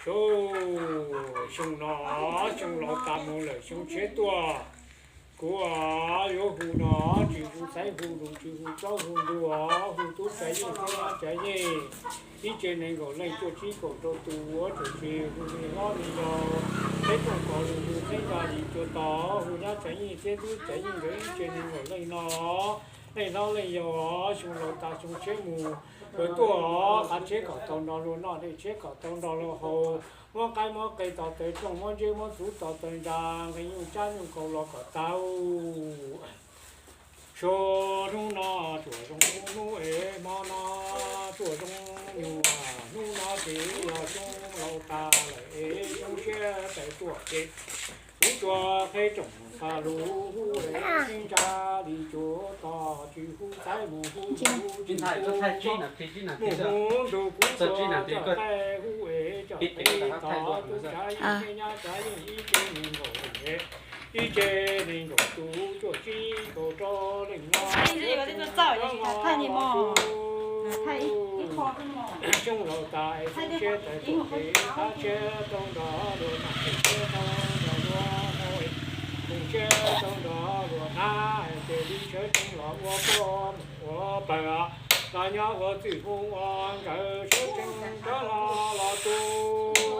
Xyoo, xyoo no, xyoo laus tas mus lawm xyoo tshiab tuaj. Kuv yuav hu no, tsis hu xaiv hu lus, tsis hu plaub hu ntug, hu tub Tsav Yeej thiab nyab Tsav Yeej ib tsev nees nkaum leej cuaj tsib kaum rau tus, ua tseem tsis hu me hlob me yau, peb rooj kos lus hu peb nta li cua tos, hu nyab Tsav Yeej thiab tub Tsav Yeej nkawd ib tsev nees nkaum leej no, leej hlob leej yau, xyoo laus tas xyoo tshiab mus. Nkawd tuaj qav tshiab kom tau nrog luag noj, dej tshiab kom tau nrog luag haus, muab qaib muab qe tos taw rooj, muab ntses muab txhuv tos taw ntsa, nqe nyuj cab nyuj kaus los kom tau. Suav hnub no tsuam zoo hnub es hmo no tsuam zoo nyuam, hnub no ces yog xyoo laus tas lawm es xyoo tshiab tawm tuaj ces kuv tsuas qheb tsoom nqa lus hu es sib ntsa li cuav tos, tsis hu xaiv mus hu lus, tsis hu plaub mus hu ntug, kuv tsuas tsom qaib hu es tsom qe tos, tub Tsav Yeej thiab nyab Tsav Yeej ib tsev nees nkaum leej, ib tsev nees nkaum tus, cuaj tsib kaum rau leej no. Xyoo laus tas es xyoo tshiab tawm tuaj ces qav tshiab tau nrog luag noj, dej tshiab tau nrog luag haus, rooj tshiab tau nrog luag hnav, ces li sawv tsees los ua pog ua pawg, los nyob ua txwj hmoo ua nkawm, sawv tsees rov hlo los tsuas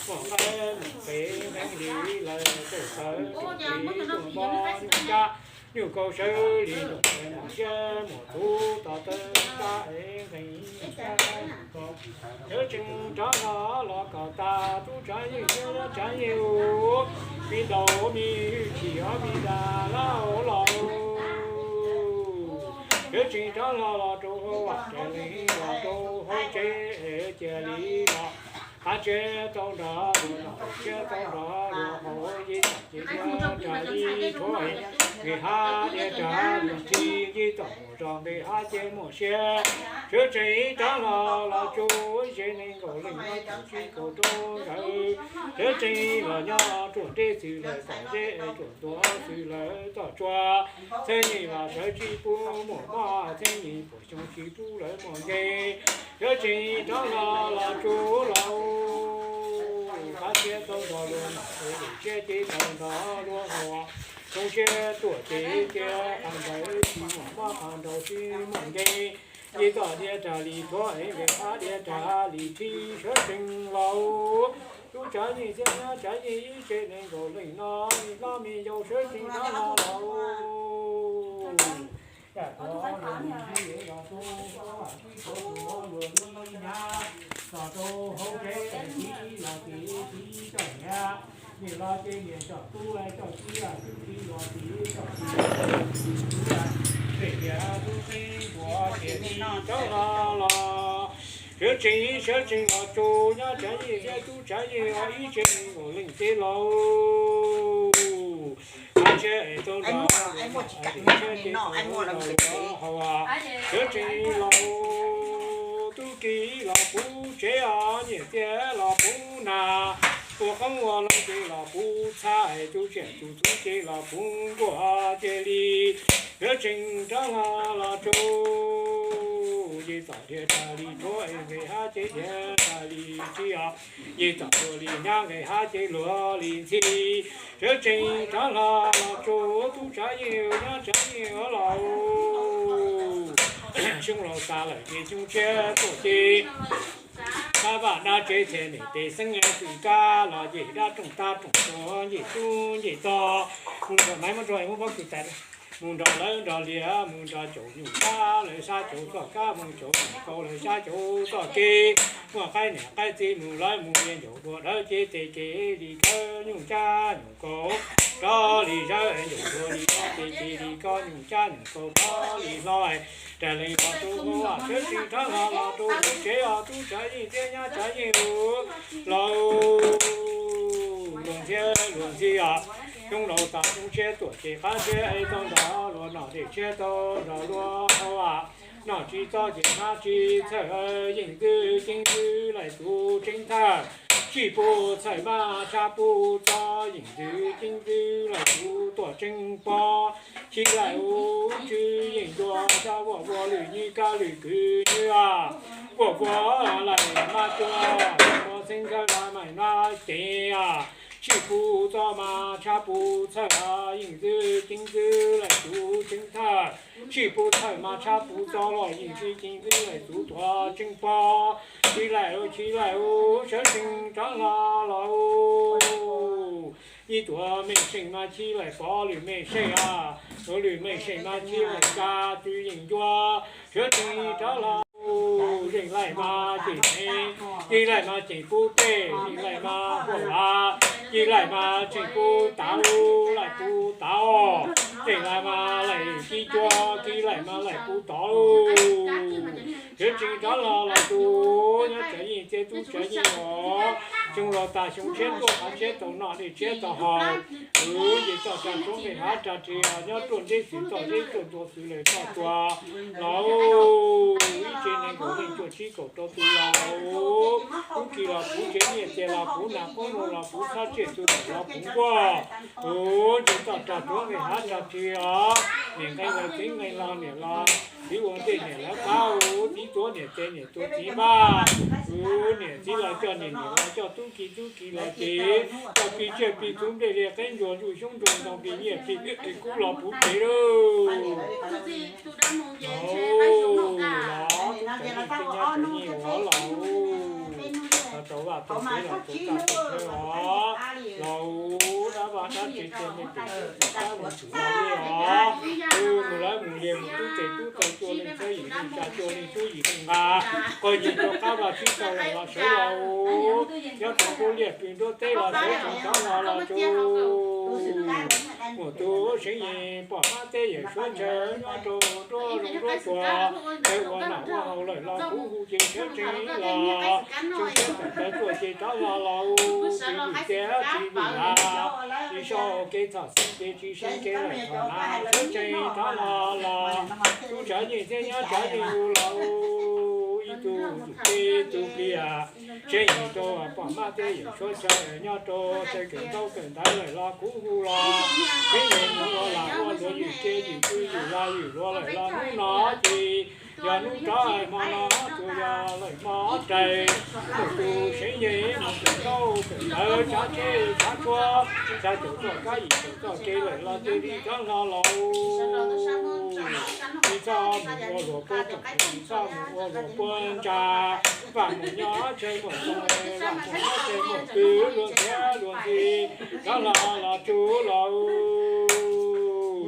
muaj qaib muaj qe nqeeb li lawm, txawj sawv tsees li tuaj npog nyuj cab nyuj kaus, sawv li nroos mus siab mus txhuv tos taw ntsa es nqeeb nyuj cab nyuj kaus, sawv tsees rov hlo los kom tas, tub Tsav Yeej thiab nyab Tsav Yeej, me ntaus me hwj chim ob me nra lab hauv los, sawv tsees rov hlo los rau hauv vaj, raws li los rau hauv tsev, cia li los qav tshiab tau nrog luag noj, dej tshiab tau nrog luag haus, nce toj ces diav raws li tshuab, nqes hav diav raws li nrig, nce toj mus zog nqes hav ces muaj siab, sawv tsees rov hlo los tsuas ib tsev nees nkaum leej, cuaj tsib kaum rau nkawd, sawv tsees los nyob ruaj nreb xws lawm toj zeb, ruaj ntua xws lawm toj tsua, txheeb yeej los sawv tsis pub muaj mob, txheeb yeej puas xyoo tsis pub lawv muaj nkeeg, sawv tsees rov hlo los tsuas laus, qav tshiab tau nrog luag noj, dej tshiab ces tau nrog luag haus, xyoo tshiab tuaj ces cia qhov ntawd tsis muaj mob, qhov ntawd tsis muaj nkeeg, nce toj diav raws li tshuab, nqes hav diav raws li nrig, sawv tsees laus, tub Tsav Yeej thiab nyab Tsav Yeej ib tsev nees nkaum leej no, me hlob me yau, sawv tsees rov hlo los. Yam tod luag ntxhi los rau hauv vaj, tib tshua tsuav luag lub hnub nyav los rau hauv tsev, txiv los txiv txoj niam, niam los ces niam coj tub, coj txiv, tub txiv los txiv coj tub, tub txiv tub, pem niam tub txeeb npuas ces li rov hlo los. Sawv tsees, sawv tsees los tsuas nyab Tsav Yeej thiab tub Tsav Yeej ib tsev nees nkaum leej ces laus. Qav tshiab tau nrog luag noj, dej tshiab ces tau nrog luag haus, sawv tsees laus. Tub ki los puv tsev os, nyiaj txiag los puv nag, ua qoob ua loo ces los puv txhab, tub tsiaj tus txhuv ces los puv nkuaj cia li. Sawv tsees rov hlo los tsuas, nce toj diav raws li tshuab, nqes hav ces diav raws li nrig os, nce toj luag li nyab, nqes hav ces luag li ntxhi. Sawv tsees rov hlo los tsuas tub Tsav Yeej, nyab Tsav Yeej laus. Xyoo laus tas lawm ces xyoo tshiab tuaj ces, tab vaj dab tsev txhia niam tes xeeb, txwj kab los nce dab rooj tab rooj tuaj nce tub nce tog, mus nrog maiv muab rau muab pob kws tas, mus nrog lawv nrog liag, mus nrog caum nyuj cab lawv sab caum txoj kab, mus caum nyuj kaus lawv sab caum txoj kev, muaj qaib niam qaib txiv mus lawv mus liag, ncaum dua dawb cev tes kev li khawb nyuj cab nyuj kaus, rov li zawb ncaum dua li dawb cev kev li khawb nyuj cab nyuj kaus, rov li hlo. Raws lees los rau hauv vaj, sawv tsees rov hlo los rau hauv tsev os, tub Tsav Yeej thiab nyab Tsav Yeej laus. Luag ntxhi, luag ntxhi os, xyoo laus tas xyoo tshiab tuaj ces qav tshiab tau nrog luag noj, dej tshiab tau nrog luag haus, noj tsis txob ces hnav tsis txhawj, yeej ntxwv ceev ntxwv laij tus tseeb thawj, tsis pub txhawj maj tshaj pub txob, yeej ntxwv ceev ntxwv laij tus tuaj tseeb pog, tsis laij ub tswv yeej ntuag, cov vuag vuag lwj nyij kab lwj kwv nyij os. Puas puas lawm mas tuag, puas xeeb kawg mas maim mas ceev, tshij puv txoj mas tshab puv txhawj, yeej ntxwv ceev ntxwv lawm tus tseeb thawj, tshij puv txhawj mas tshab puv txoj los yeej ntxwv ceev ntxwv lawm tus tuag tseeb pog. Chiv laim ua chiv laim ua, sawv tsees rov hlo los ua. Ib tuam mej seej mas chiv laim pov lwm mej seej a, ua lwm mej seej mas chiv laim ka tw yeej ncua, sawv tsees rov hlo. Zeej laim mas ceem neeg, ceev laim mas ceem pub tej, zeej laim mas huam vas, ceev laim mas tseem pub tav, laim pub tav, zeej laim mas laim kib cua, ceev laim mas laim pub tod. Sawv tsees rov hlo los tus nyob tsawv yeej txiaj tub tsawv yeej os, xyoo laus tas xyoo tshiab tuaj, hav tshiab tau noj dej tshiab tau haus, wb nce toj rag roob nqis hav rag ris, nyob ruaj nteb xwm txoj zeb, ruaj ntxua xwm lawm txoj tua los ib tsev nees nkaum leej cuaj tsib kaum rau tus los, puv kis los puv tsev, nyiaj txiag los puv, nas qoob loo los puv, txhab tsiaj txhu lawm los puv nkuaj, wb nce toj rag roob nqis hav rag ris os, niam nqeeb los txiv nqeeb los, niam los txiv ua ntej niam lawv qab, txiv tuav niam tes niam tuav txiv npaj, wb niam txiv los coj niam, niam los coj tub, kis tub kis los ces coj plig tsiaj plig txhu, nplej liaj qeb ntsuag, ntsuj xyoob ntsuag ntoo, plig nyiaj plig kub los puv tsev lauj. Los tus tsev neeg tseem nyob tseem nyiaj ua los, los rau vaj rau tsev los rau txaj rau chaw os, los dab vaj dab tsev cia mej tus tub tus tab mus tshwm los li os. Wb mus lawv mus lias mus tub tes tub taw, cuaj leej txhiab yim leej tsa, cuaj leej tub yim leej nqa, qog yim rau qab vaj tsib taug lawm los sawv los, nyob rau nruab liaj pw nruab teb los sawv tsees rov hlo los tus muaj tus seev yeej pom hmab teb yawm suav ntshaw, nyob rau nruab zoov nruab tsuag, txawm ua noj ua haus lawm los kuv hu ces sawv tsees los, xyoo tshiab tawm plaws tuaj ces rov hlo los, tsis vwm tiag tsis vwm lav, tsis so kev txhom xeeb ces tsis seev kev lawm thaum na, sawv tsees rov hlo los, tub tsawv yeej thiab nyab tsawv yeej ua los, ib tug tus teb tug pliag, seev yeej rau pom hmab teb yawm suav ntshaw, nyob rau txawm kawm ntaub kawm ntawv lawm los kuv hu los, seev yeej mus ua lam ua luam, ywm kev ywm tw ywm lav ywm luam lawm los hnub no ces yog hnub rov hmo no, tsuas yog lawm hmo rais, tus seev yeej mus kawm ntaub kawm ntawv, tsav tsheb tsav tshuab, tsav caum txoj kab yim caum txoj kev lawm los cia li rov hlo los, tsis txhob mus ua luam puab tsoom, tsis txhob mus ua luam puab ntsa, vam mus nyob tsawg muaj txoos, vam mus nyob tsawg muaj pw, luag ntxhiab luag ntxhi, rov hlo los tsuv los.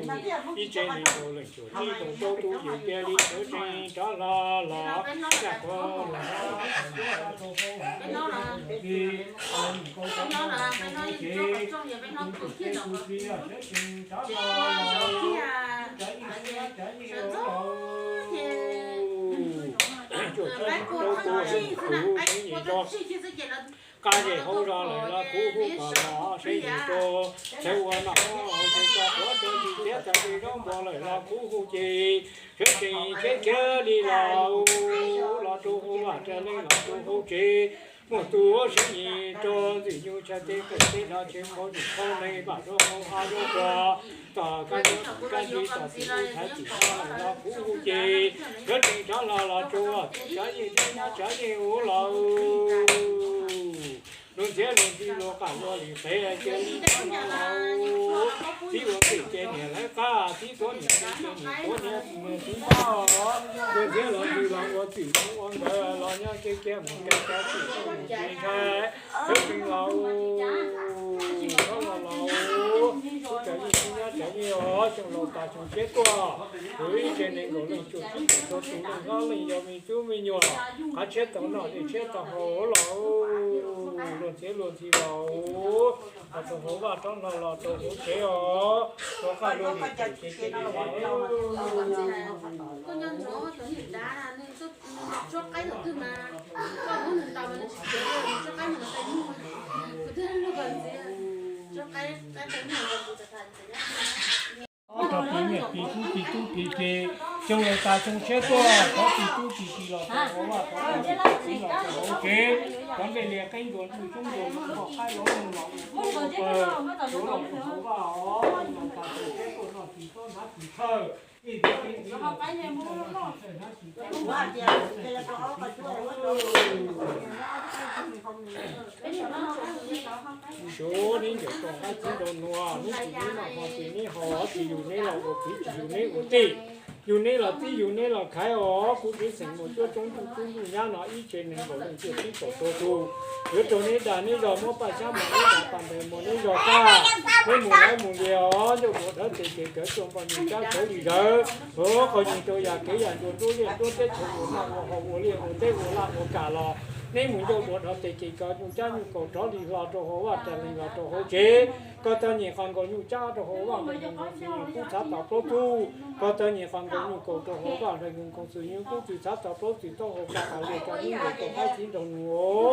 Ib tsev neeg nkaum leej cuaj tsib kaum rau tus yawm cia li sawv tsees rov hlo los, tsa quav los, cuaj tsib kaum rau tus yawm kuv, nyiam nco qab zej hauv zos lawm los kuv hu kom los, seev yeej rau txawm ua noj ua haus, txawm tso quav tso yim thiab txawm li zaub npua lawm los kuv hu ces sawv tsees tsheb kiag li los, los rau hauv vaj rau leej los rau hauv tsev, muaj tus seev yeej rau ntxwg nyoog chaw teb qeej teb hlo, tsev qhov num qhov neeg, vam rau hauv hav zoov rog, tom kab nyob tom kab ntsig, tom tim ub thaiv tim no lawm los kuv hu ces sawv tsees rov hlo los rau txwm tsav yeej thiab nyab tsav yeej ua los, luag ntxhiab luag ntxhi luag qaj luag lim qev cia li rov hlo los, txiv ua txwj ces niam lawv qab, txiv tuav niam tes ces niam tuav niam txiv npaj, luag ntxhiab luag ntxhi los ua txwm ua nkawd los nyob kev kiag mus kev kiag txwm mus kev ntshai, sawv tsees los, rov hlo los, tub tsawv yeej thiab nyab tsawv yeej os, xyoo laus tas xyoo tshiab tuaj, kuv ib tsev neeg nkaum leej cuaj tsib kaum rau tus, leej hlob leej yau, me tub me nyuam, hav tshiab tau noj dej tshiab tau haus los, luag ntxhiab luag ntxhi los, los rau hauv vaj rov hlo los rau hauv tsev os, rov qab luag lim qev tsev kev li os. Rau plig nyiaj plig tub plig tub plig ces xyoo laus tas xyoo tshiab tuaj, rov plig tub plig plig los rau hauv vaj, rov plig tub plig los rau hauv tsev, rov nplej liaj qeb ntsuag ntsuj xyoob ntsuag ntoo, poj qaib los mus los ua pog ua pawg, rov los rau hauv vaj os, xyoo laus tas xyoo tshiab tuaj noj tsis txob hnav tsis txhawj, Suav neb ncaws tau qaib txib nrau nua, neb tsis neb noj ho tsis neb haus, tsis yug neb los ua kwv tsis yug neb ua tij, yug neb los txib yug neb los khaiv os. Kuv tsev xeem mus cuab coob ntuj tub ntuj nyab no ib tsev neeg nkaus leej cuaj txhiab kaum rau tus, yuav raug neb dag neb zog, muab paj xyab mos neb dag, paj ntais mos neb zog tag. Neb mus lawv mus li os, ncauj duav dawv tes ces kawv tuaj npoj nyuj cab kawv li zawv, qhov nyeeg rau yam kev yam ncua nruab liaj nruab teb chaws ua noj ua haus ua liaj ua teb ua laj ua kam los neb mus ncauj duav dawv tes ces kawv nyuj cab nyuj kaus rov li hlo rau hauv vaj, ras lees los rau hauv tsev. Koj tau nyiam qhov nkaus nyuj cab rau hauv vaj, nkaus nkaus xwm nyiam kub txhav tau plaub tug. Koj tau nyiam qhov nkaus nyuj kaus rau hauv vaj, nkaus nkaus xwm nyiam kub txhav tau plaub tug, tau hauv vaj tas li rau neb ncaws tau qaib txib nrau nua.